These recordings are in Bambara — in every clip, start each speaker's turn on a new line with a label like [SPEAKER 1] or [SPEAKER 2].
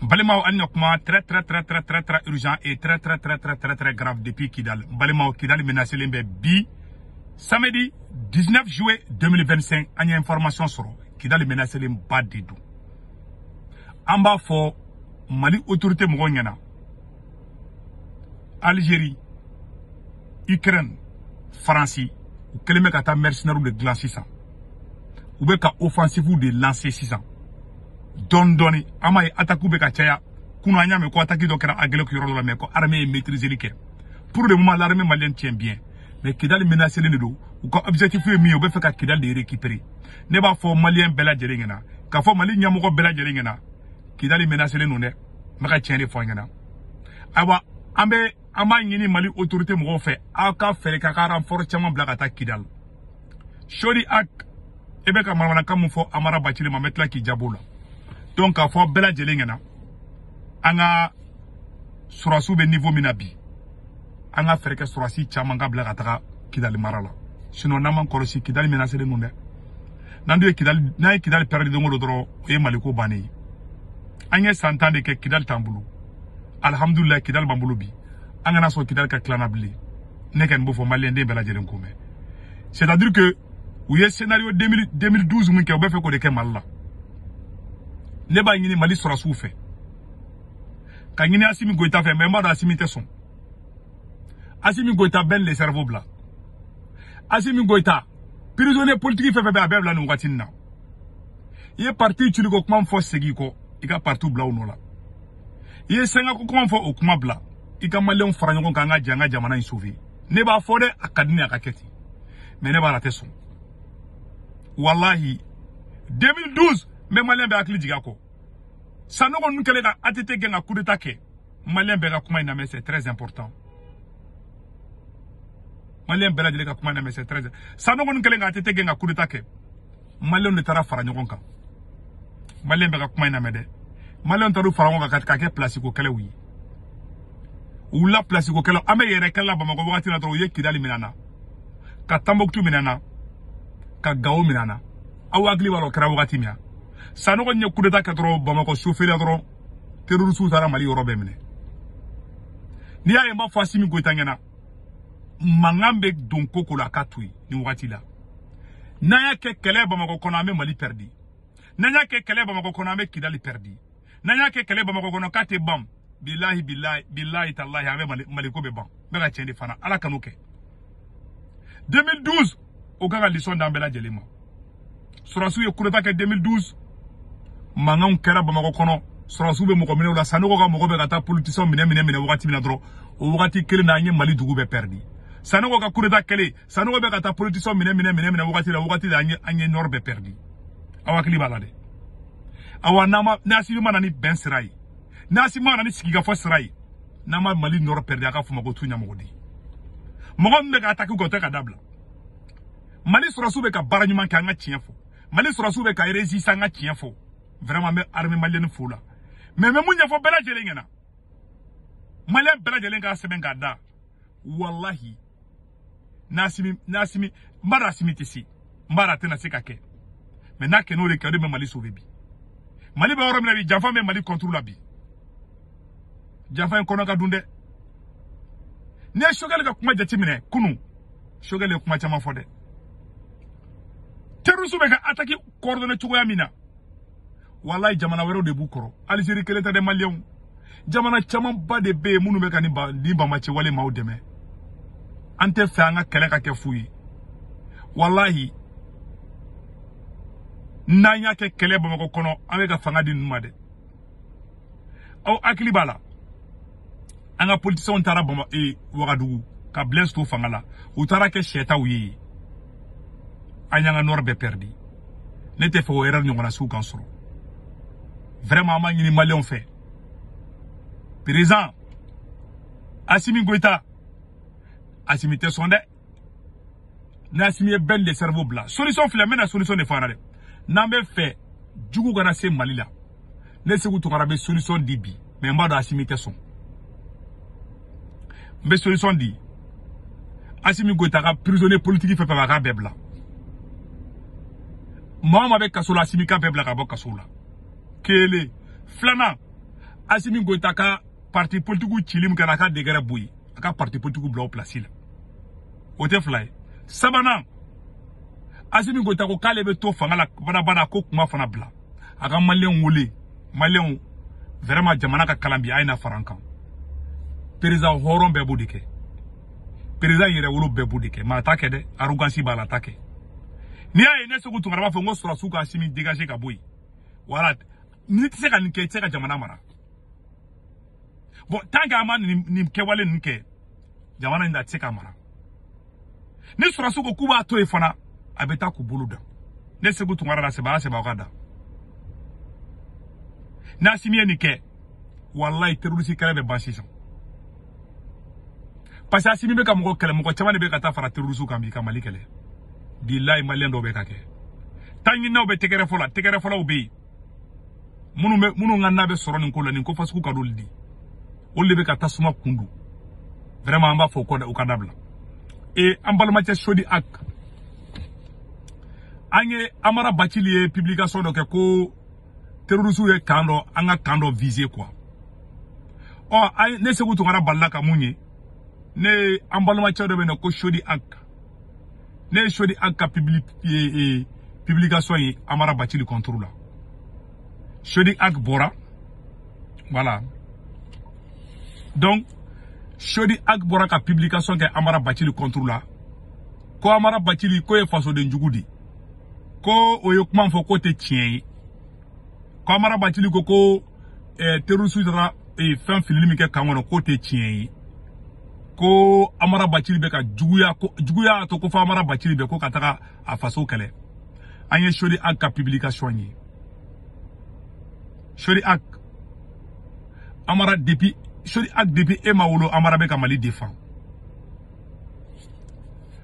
[SPEAKER 1] Balimaw, an kuma très très très très très très urgent et très très très très très très grave depuis Kidal. Balimaw, Kidal menacé bɛ bi samedi 19 juillet 2025. An ye information sɔrɔ, Kidal menacé ba de don. An b'a fɔ Mali autorité mɔgɔw ɲɛna, Algérie, Ukraine, Faransi, u kɛlen bɛ ka taa mercenaires de dilan sisan. U bɛ ka offensive de lancer sisan dɔɔni dɔɔni. An b'a ye attaque bɛ ka caya. Kunun, an y'a mɛn ko attaque dɔ kɛra Aguelhok yɔrɔ dɔ la, mais ko armée ye maîtriser kɛ. Pour le moment, l'armée malienne tient bien, mais Kidal menacé de don. U ka objectif ye min ye, u bɛ fɛ ka Kidal de récupérer. Ne b'a fɔ malien bɛɛ lajɛlen ɲɛna, k'a fɔ Mali ɲɛmɔgɔ bɛɛ lajɛlen ɲɛna, Kidal menacé don dɛ. N bɛ ka tiɲɛ de fɔ an ɲɛna. Ayiwa, an bɛ an b'a ɲini Mali autorité mɔgɔw fɛ, aw ka fɛɛrɛ ka renfort caman bila ka taa Kidal. Sori ak e bɛ ka manamanakan mun fɔ Amara Bacili ma, n bɛ tila k'i jaabi o la. Donc k'a fɔ bɛɛ lajɛlen ɲɛna, an ka sɔrɔdasiw bɛ niveau min na bi, an ka fɛɛrɛ kɛ sɔrɔdasi caman ka bila ka taga Kidali mara la. Sinon, n'an m'an kɔlɔsi, Kidali menacé don dɛ. N'an dun ye Kidali, n'an ye Kidali perdre don o don dɔrɔn, o ye Maliko bannen ye. An ye san 10 de kɛ, Kidali t'an bolo. Alihamudulilayi, Kidali b'an bolo bi. An kana sɔn Kidali ka tila bilen. Ne kɔni b'o fɔ maliyɛn den bɛɛ lajɛlen ko mɛn. C'est à dire que u ye scénario 2012 min kɛ, u bɛ fɛ k'o de kɛ Mali la. Ne b'a ɲini Mali sɔrɔdasiw fɛ, ka ɲini Asimi Goyita fɛ, mais n b'a dɔn Asimi tɛ sɔn. Asimi Goyita bɛɛ le cerveau bila. Asimi Goyita, prisonnier politique fɛn fɛn bɛ, a bɛɛ bila nin wagati in na. I ye parti cili ko kuma fɔ, segin kɔ, i ka parti bila u nɔ la. I ye sɛnga ko kuma fɔ, o kuma bila. I ka maliyɛnw fara ɲɔgɔn kan, an ka jɛ an ka jamana in sauver. Ne b'a fɔ dɛ, a ka di ne ye a ka kɛ ten, mais ne b'a la a tɛ sɔn. Walahi, 2012, n bɛ maliyɛn bɛɛ hakili jigin a kɔ. Sanogo ninnu kɛlen ka ATT gɛn ka coup d'état kɛ. Maliyɛn bɛɛ ka kuma in lamɛn, c'est très important. Maliyɛn bɛɛ lajɛlen ka kuma in lamɛn, c'est très. Sanogo ninnu kɛlen ka ATT gɛn ka coup d'état kɛ, maliyɛnw de taara fara ɲɔgɔn kan. Maliyɛn bɛɛ ka kuma in lamɛn dɛ. Maliyɛnw taara fara ɲɔgɔn kan ka kɛ place ko kɛlɛw ye. U wulila place ko kɛlɛ, an bɛ yɛrɛ kɛlɛ la Bamakɔ wagati la dɔrɔn, u ye Kidali minɛ an na, ka Tombouctou minɛ an na, ka Gawo minɛ an na. Aw hakili b'a la, o kɛra wagati min na, Sanogo ye coup d'état kɛ dɔrɔn, Bamakɔ sofɛrɛ dɔrɔn, terroristew taara Mali yɔrɔ bɛɛ minɛ. N'i y'a ye n b'a fɔ Asimi Goyita ɲɛna, mankan bɛ don ko ko la, a ka to yen nin wagati la. N'an y'a kɛ kɛlɛ Bamakɔ kɔnɔ, an bɛ Mali perdi. N'an y'a kɛ kɛlɛ Bamakɔ kɔnɔ, an bɛ Kidali perdi. N'an y'a kɛ kɛlɛ Bamakɔ kɔnɔ k'a tɛ ban, bilahi bilahi bilahi talahi, an bɛ Mali, Maliko bɛ ban. N bɛ ka tiɲɛ de fana, Ala kan'o kɛ. 2012, o kan ka leçon d'an bɛɛ lajɛlen ma. Sɔrɔdasiw ye coup d'état kɛ 2012, mankanw kɛra Bamakɔ kɔnɔ, sɔrɔdasiw bɛ mɔgɔ minɛw la. Sanogo ka mɔgɔ bɛ ka taa politiciens minɛ minɛ minɛ wagati min na dɔrɔn, o wagati kelen na, an ye Mali dugu bɛɛ perdi. Sanogo ka coup d'état kɛlen, Sanogo bɛ ka taa politiciens minɛ minɛ minɛ minɛ wagati la, wagati la, an ye nord bɛɛ perdi. Aw hakili b'a la dɛ. Awa, n'an ma, n'Asimi ma na ni bɛn sira ye, n'Asimi ma na ni sigikafɔ sira ye, n'an ma Mali nord perdi, a ka fɔ ma ko tu ɲamɔgɔden. Mɔgɔ min bɛ ka attaque kɛ, o tɛ ka dabila. Mali sɔrɔdasiw bɛ ka baara ɲuman kɛ, an ka tiɲɛ fɔ. Mali sɔrɔdasiw bɛ ka résister, an ka tiɲɛ fɔ. Vraiment, n bɛ armée malienne fo la, mais n bɛ mun ɲɛfɔ bɛɛ lajɛlen ɲɛna, maliyɛn bɛɛ lajɛlen k'a sɛbɛn k'a da. Walahi, n'Asimi, n'Asimi, n b'a dɔn Asimi tɛ se, n b'a dɔn a tɛna se ka kɛ, mais n'a kɛ n'o de kɛ, o de bɛ Mali sauver bi. Mali bɛ yɔrɔ min na bi, janfa bɛ Mali contre la bi. Janfa in kɔnɔ ka dun dɛ. N'i ye Choguel ka kuma jateminɛ kunun, Choguel ye kuma caman fɔ dɛ. Terroriste bɛ ka attaque coordonné cogoya min na, walayi, jamana wɛrɛw de b'u kɔrɔ. Algérie kelen tɛ dɛ, maliyɛnw. Jamana camanba de bɛ yen minnu bɛ ka nin ba ni bamacɛ wale maaw dɛmɛ. An tɛ fɛ an ka kɛlɛ ka kɛ fu ye. Walahi, n'an y'a kɛ kɛlɛ Bamakɔ kɔnɔ, an bɛ ka fanga di ninnu ma dɛ. Aw hakili b'a la, an ka politiciens taara Bama Wagadugu ka Blaise to fanga la, u taara kɛ sɛtaw ye, an y'an ka nord bɛɛ perdi. Ne tɛ fɛ o erreur ɲɔgɔnna sugu kan sɔrɔ. Vraiment, an b'a ɲini maliyɛnw fɛ, président Asimi Goyita, Asimi tɛ sɔn dɛ. Ni Asimi ye bɛn de cerveau bila, solution filɛ, n bɛna solution de fɔ an na dɛ. N'an bɛ fɛ jugu kana se Mali la, ne Segu Tunkara bɛ solution di bi, mais n b'a dɔn Asimi tɛ sɔn. N bɛ solution di: Asimi Goyita ka prisonnier politique fɛn fɛn, a k'a bɛɛ bila. Maa o maa bɛ kaso la, Asimi k'a bɛɛ bila ka bɔ kaso la. Kelen filanan, Assimi Goïta ka parti politique cili min kɛra, a ka décret bɔ yen, a ka parti politique bila o place la. O tɛ fila ye. Sabanan, Assimi Goïta ko k'ale bɛ to fanga la badabada, ko kuma fana bila. A ka maliyɛnw wele, maliyɛnw vraiment jamana ka kalan bi, a ye na fara an kan. Président hɔrɔn bɛɛ b'o de kɛ, président yɛrɛ wolo bɛɛ b'o de kɛ, mais a t'a kɛ dɛ, arrogance b'a la, a t'a kɛ. N'i y'a ye ne Sékou Tounkara b'a fɔ n ko sɔrɔsiw ka Assimi dégager ka bɔ yen, voilà, n'i tɛ se ka nin kɛ, i tɛ se ka jamana mara. Bon, tant que an ma nin kɛwale ninnu kɛ, jamana in a tɛ se ka mara. Ni sɔrɔsiw ko k'u b'a to yen fana, a bɛ taa k'u bolo da. Ne Sékou Tounkara la, sɛbɛ sɛbɛ aw ka da. N'Assimi ye nin kɛ, walayi terroriste kɛlɛ bɛ ban sisan. Parce que Assimi bɛ ka mɔgɔ kɛlɛ, mɔgɔ caman de bɛ ka taa fara terroriste kan bi ka Mali kɛlɛ. Bilayi maliyɛn dɔw bɛ ka kɛ. Taɲininaw bɛ tɛgɛrɛ fɔ la, tɛgɛrɛ fɔlaw bɛ yen. Minnu bɛ minnu ka n'a bɛ sɔrɔ nin ko la, nin ko fasugu ka d'olu di. Olu de bɛ ka tasuma kun don. Vraiment an b'a fɔ u ka dabila. Et an balimacɛ Sodi Ak, an ye Amara Bacili ye publication dɔ kɛ ko terroriste ye camp dɔ, an ka camp dɔ viser quoi. Ɔ, ne Sékou Tounkara balila ka mun ye, ne an balimacɛ dɔ bɛ yen nɔ ko Sodi Ak. Ne ye Sodi Ak ka publication ye Amara Bacili contre la. Sodi Ak bɔra, voilà. Donc Sodi Ak bɔra ka publication kɛ Amara Bacili contre la. Ko Amara Bacili ko ye fasoden jugu de. Ko o ye kuma fɔ k'o tɛ tiɲɛ ye. Ko Amara Bacili ko ko terroriste taara fɛn filili min kɛ camp kɔnɔ, k'o tɛ tiɲɛ ye. Ko Amara Bacili bɛ ka juguya, ko juguya y'a to ko fɔ Amara Bacili bɛ ko ka taga a faso kɛlɛ. An ye Sodi Ak ka publication ye. Sodi Ak, Amara depuis Sodi Ak depuis e ma wolo, Amara bɛ ka Mali défend.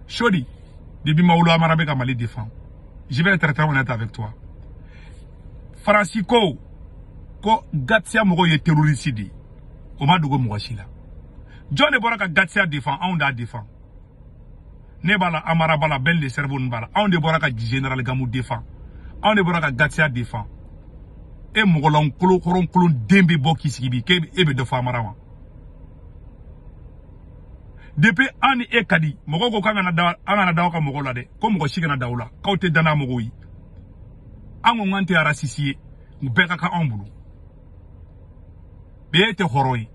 [SPEAKER 1] Sodi, depuis ma wolo, Amara bɛ ka Mali défend. Je vais être très honnête avec toi. Faransi ko ko GATIA mɔgɔw ye terroriste de ye. O ma dogo mɔgɔ si la. Jɔn de bɔra ka GATIA défend? Anw d'a défend. Ne b'a la, Amara b'a la, Ben le cerveau ninnu b'a la. Anw de bɔra ka général Gamou défend. Anw de bɔra ka GATIA défend. E mɔgɔlankolon hɔrɔnkolon den bɛ bɔ k'i sigi bi k'e bɛ dɔ fɔ Amara ma. Depuis an ni e ka di, mɔgɔw ko k'an kana da, an kana da aw ka mɔgɔw la dɛ, ko mɔgɔ si kana da aw la, k'aw tɛ danaya mɔgɔw ye. An ko k'an tɛ raciste ye, u bɛɛ ka kan anw bolo. Bi e tɛ hɔrɔn ye.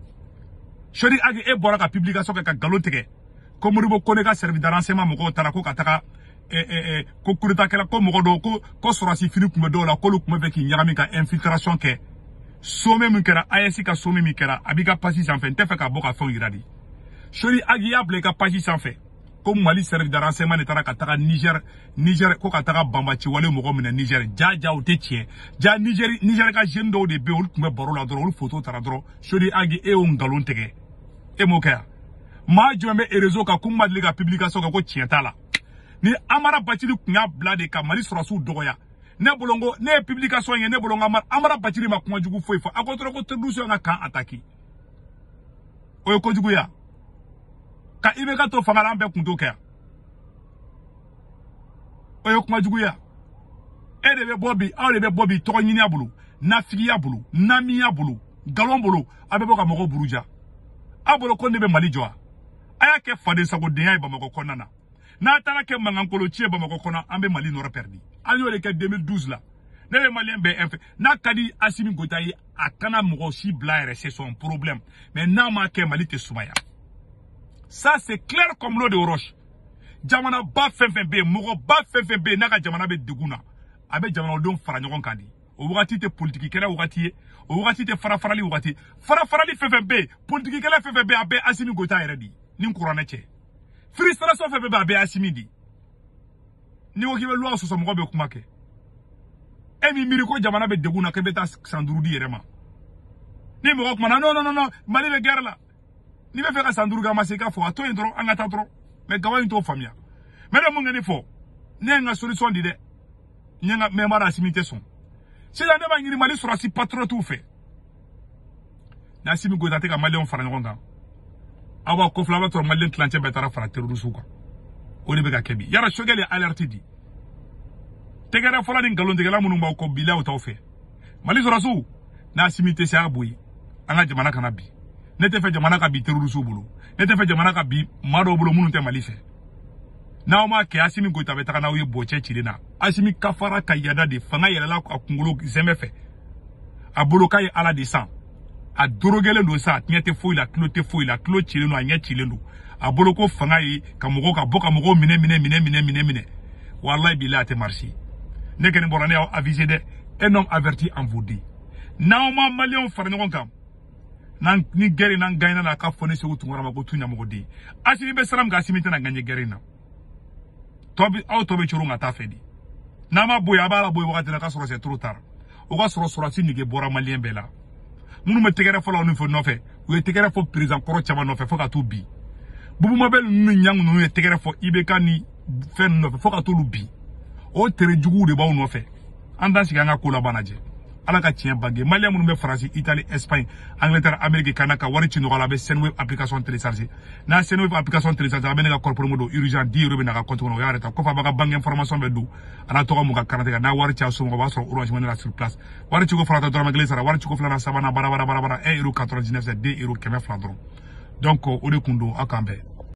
[SPEAKER 1] Sodi Agi, e bɔra ka publication kɛ ka nkalon tigɛ ko Modibo Kone ka service de renseignement mɔgɔw taara ko ka taga ko coup d'état kɛla, ko mɔgɔ dɔw ko sɔrɔsi fini tun bɛ dɔw la, k'olu tun bɛ fɛ k'i ɲagami ka infiltration kɛ. Sommet min kɛra, AES ka sommet min kɛra, a b'i ka page sanfɛ, n tɛ fɛ ka bɔ ka fɛnw yira de. Sodi Agi y'a bila i ka page sanfɛ ko Mali service de renseignement de taara ka taga Niger ko ka taga banbaci wale mɔgɔ minɛ Niger. Ja ja, o tɛ tiɲɛ. Ja Niger ka jeune dɔw de bɛ yen, olu tun bɛ baro la dɔrɔn, olu photo taara dɔrɔn. Sodi Agi, e y'o nkalon tigɛ, e m'o kɛ yan. Maa jumɛn bɛ réseau kan ko n ma deli ka publication kɛ ko tiɲɛ t'a la? Ni Amara Bacili tun y'a bila de ka Mali sɔrɔsiw dɔgɔya, ne bolo ko ne ye publication ye, ne bolo ko Amara Bacili ma kuma jugu foyi fɔ. A ko dɔrɔn ko terroriste y'an ka camp attaqué, o ye kojugu ya. Ka IBK to fanga la, an bɛɛ kun t'o kɛ yan, o ye kuma jugu ya. E de bɛ bɔ bi, aw de bɛ bɔ bi tɔgɔ ɲiniya bolo, nafigiya bolo, namiya bolo, nkalon bolo, aw bɛ bɔ ka mɔgɔw buruja. Aw bolo ko ne bɛ Mali jɔ wa? A y'a kɛ faden sagodenya ye Bamakɔ kɔnɔna na. N'a taara kɛ mankankolo ci ye Bamakɔ kɔnɔ, an bɛ Mali nɔrɔ pɛridi. An y'o de kɛ 2012 la. Ne bɛ maliyɛn bɛɛ fɛ, n'a ka di Assimi Goïta ye, a kana mɔgɔ si bila yɛrɛ, c'est son problème, mais n'a ma kɛ, Mali tɛ sumaya. Ça c'est clair comme l'eau de roche. Jamanaba fɛn fɛn bɛ yen, mɔgɔba fɛn fɛn bɛ yen n'a ka jamana bɛ degun na, a bɛ jamanadenw fara ɲɔgɔn kan de. O wagati tɛ politiki kɛlɛ wagati ye, o wagati tɛ fara farali wagati. Fara farali fɛn fɛn bɛ yen, politiki kɛlɛ fɛn fɛn bɛ yen, a bɛɛ Assimi Goïta yɛrɛ de ye ni kuranɛ cɛ. Frustration fɛn fɛn bɛ yen, a bɛɛ Assimi de ye. N'i ko k'i bɛ loi sɔsɔ, mɔgɔ bɛ kuma kɛ. E min miiri ko jamana bɛ degun na, k'e bɛ taa san 5 di yɛrɛ ma. Ni mɔgɔ kumana, non non non, Mali bɛ guerre la. N'i bɛ fɛ ka san 5 kɛ, a ma se i ka fɔ, a to yen dɔrɔn, an ka taa dɔrɔn. Mais gawa in t'o faamuya. Mais ne mun kɛ nin fɔ, ne ye n ka solution di dɛ. N ye n ka mais n b'a dɔn Assimi tɛ sɔn. Sisan ne b'a ɲini Mali sɔrɔsi patriotes fɛ. Ni Assimi Goïta tɛ ka maliyɛnw fara ɲɔgɔn kan, aw b'a kɔfilɛ, aw b'a sɔrɔ maliyɛn tilancɛ bɛɛ taara fara terroriste kan. O de bɛ ka kɛ bi. Yala Choguel ye alerte di. Tɛgɛrɛ fɔlɔ ni nkalontigɛla minnu b'aw kɔ, bilahi o t'aw fɛ. Mali sɔrɔsiw, n'Assimi tɛ se, a bɔ yen. An ka jamana kana bi. Ne tɛ fɛ jamana ka bi terroriste bolo. Ne tɛ fɛ jamana ka bi maa dɔw bolo minnu tɛ Mali fɛ. N'aw m'a kɛ Assimi Goïta bɛ taga n'aw ye bɔcɛ cilen na. Assimi kafara ka yada de fanga yɛlɛla a kunkolo zɛmɛ fɛ. A bolo k'a ye Ala de san. A dorogelen don sa, a ɲɛ tɛ foyi la, tulo tɛ foyi la, tulo cilen don, a ɲɛ cilen don. A bolo ko fanga ye ka mɔgɔw ka bɔ ka mɔgɔw minɛ minɛ minɛ minɛ minɛ minɛ. Wallahi billahi a tɛ marcher. Ne kɔni bɔra ne y'aw aviser dɛ. Un homme averti en vaut deux. N'aw ma maliyɛnw fara ɲɔgɔn kan, n'an ni guerre n'an gagné la, k'a fɔ ne Sekou Tounkara ma ko tu ɲamɔgɔden. Assimi bɛ sira min kan, Assimi tɛna gagné guerre in na. Tɔ bɛ aw tɔ bɛ coron ka taa fɛ de. N'a ma bɔ yen, a b'a labɔ yen wagati la k'a sɔrɔ c'est trop tard. O ka sɔrɔ sɔrɔdasi nege bɔra maliyɛn bɛɛ la. Minnu bɛ tɛgɛrɛ fɔlɔ aw nɔfɛ, u ye tɛgɛrɛ fɔ président kɔrɔ caman nɔfɛ fo ka t'u bi. Bubu Mabel ninnu ni ɲangu ninnu ye tɛgɛrɛ fɔ IBK ni fɛn ninnu nɔfɛ fo ka t'olu bi. O tere juguw de b'aw nɔfɛ. An t'an sigi an ka ko laban lajɛ. Ala ka tiɲɛ bange. Maliyɛn minnu bɛ Faransi, Italie, Espagne, Angleterre, Amérique, Canada ka wari ci nɔgɔya la, a bɛ Sendwave application télécharger. N'a Sendwave application télécharger, a bɛ ne ka code promo don urgent 10 euros bɛ na ka compte kɔnɔ, o y'a yɛrɛ ta. Kɔfɛ a b'a ka banque information bɛɛ don. A n'a tɔgɔ mun ka carte kan, n'a wari ci a somɔgɔw, o b'a sɔrɔ Orange Money la sur place. Wari ciko fɔlɔ tɛ dɔrɔmɛ kelen sara, wari ciko filanan, sabanan, bara bara bara bara 1 euro 99, c'est 2 euros 200 dɔrɔn. Donc o de kun don, aw k'an bɛn.